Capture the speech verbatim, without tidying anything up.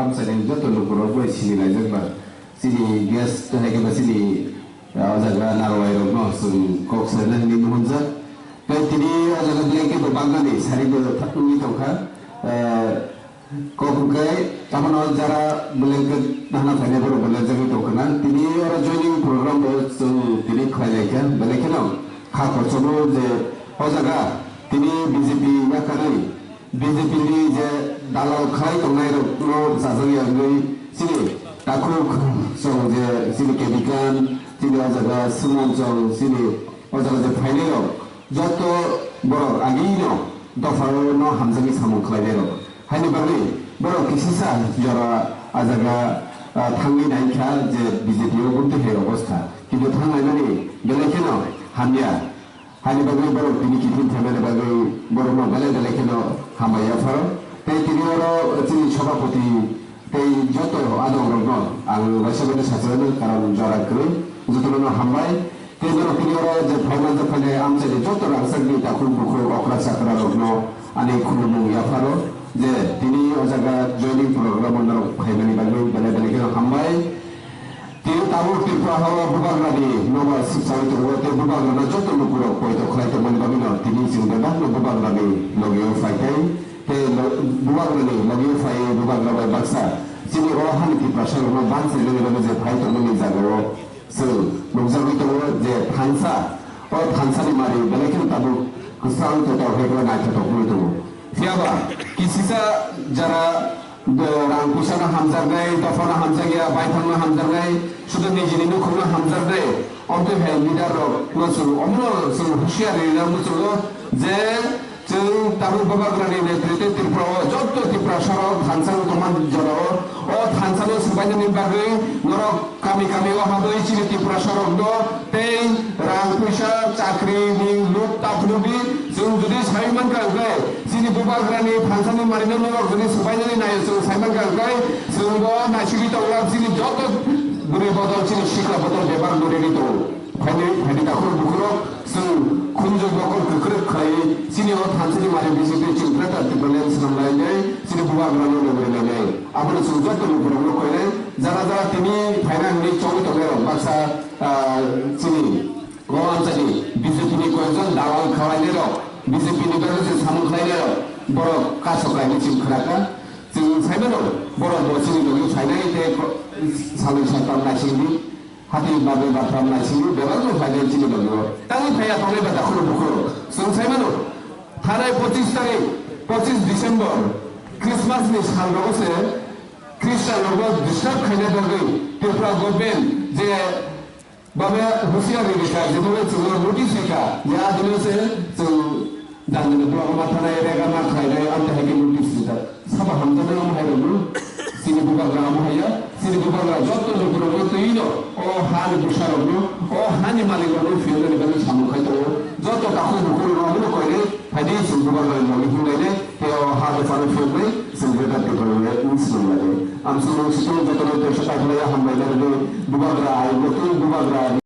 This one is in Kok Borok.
Amchaini joto lukurok bai sini laijak ba. Chini guest hai khe ba chini, ah, o jaga narwai rokno chwng kok serna hinwi muhunjak. Tei tini o jaga blanket bo bangani sari bo thapungwi tongkha. Ah, kok hwnkhe abono jara blanket nahna phainai borok bo lajagwi tongkha na. Tini oro joining program bo chwng tini khlai laikha. Belai kheno kha kochomwi je o jaga tini B J P yakarwi B J P ni je dalal khlai tongnai rok no chajak ya wngwi chini takhuk chwng je chini Kedikan, chini o jaga Sumon chwng, chini o jaga je phainai rok joto borok agini no dopha no hamjakni samung khlai nai rok. Haini bagwi borok kisisa jora a jaga, ah, thangwi nai kha je B J P o bumtwi hai obostha. Kintu thang laimani belai kheno hamya. Haini bagwi borok tini kiphil phaimani bagwi borokno belai belai kheno hambai yapharo. Tei tini oro chini sabhapati tei joto adongrokno ang waisa bai sachirano karon jora kwrwi jotono hambai. Tei borok tini oro je phaimanjak phainai amchaini joto rangchakni takhuk bukhuk okra chakra rokno ani khulumung yapharo je tini o jaga joining program o norok phaimani bagwi belai belai kheno hambai. Tini tabuk Tripura hao bubagrani nobar sukchawi tongo, tei bubagrano joto lukurok poito khlai tongmani bagwino tini chwng bebakno bubagrani logio phaitai, tei lo-, bubagrani logio phaiwi bubagra bai baksa chini o hani Tiprasarokno banchainani bagwi je phai tongmani jagao chwng nukjagwi tongo je thansa, o thansani mari belai kheno tabuk kwchang totok hai khe naithotok wngwi tongo. Phiya ba kisisa jara rang puisa no hamjaknai, dopha no hamjakya, baithang no hamjaknai, sudu nijini nukhung no hamjaknai. Omtwi hai leader rok no chwng omo chwng husiar rina muchungo je chwng tabuk bubagrani netrite Tripura o joto Tiprasa rok thansa rok tongma jora o, o thansa no swbainani bagwi norok kami kami o habwi chini Tiprasa rok no tei rang puisa chakri ni luk taphlubi chwng jodi sai mankha hwnkhe chini bubagrani thansani mari no norok jodi swbainani naio chwng sai mankha hwnkhe chwng bo naisigwi tonglak chini joto bwrwi bodol chini sikla bodol bebak nureni tongo. Phaini phaini takhuk bukhurok chwng khunju bokol kwkrwk khlaiwi chini o thansani mari B J P chwng Greater Tipraland swnam lainai chini bubagrano nugri lainai abono chwng joto lukurokno koinai jara jara tini phaina hwnwi chongwi tongnai rok baksa, ah, chini O amchaini B J P ni koyekjon dalal khwlainairok B J P ni bagwi se samung khlainairok borok kaso kainwi chwng khwrakha. Chwng saimano borok bo chini logi phainai tei ko-, salwi saltam naisingdi, hati babe batham naisingdi, bebakno phainai chini logi o. Tangwi phaiya tongnai ba dakhoro bukhoro. Chwng saimano thanai pochis tarik, pochis December, Christmas ni sal rogo se Christian rokno disturb khaina bagwi Tripura government je Babe husiar ri rikha, jebono chwngno notice rikha, ya adino se chwng danjani block ma thanai, rega ma khlainai, amte hai khe notice rijak. Sabo hamjaknai omo hai rokno, chini bubagra omo hai ya, chini bubagra joto lukurokno twi no, o ha ni bwsa rokno, o ha ni malik rokno phiyoknani bagwi samung khai tongo. Joto takhuk bukhuk rokno omo no koinai, phaidi chwng bubagra ni logi hinlainai, tei o ha bwsa no phiyoknai, chwng Greater Tipraland ni swrwng lainai. Ang chwng situng joto no tei swkang khlai ya hambai nai rwdi, bubagra ai, nutun bubagra.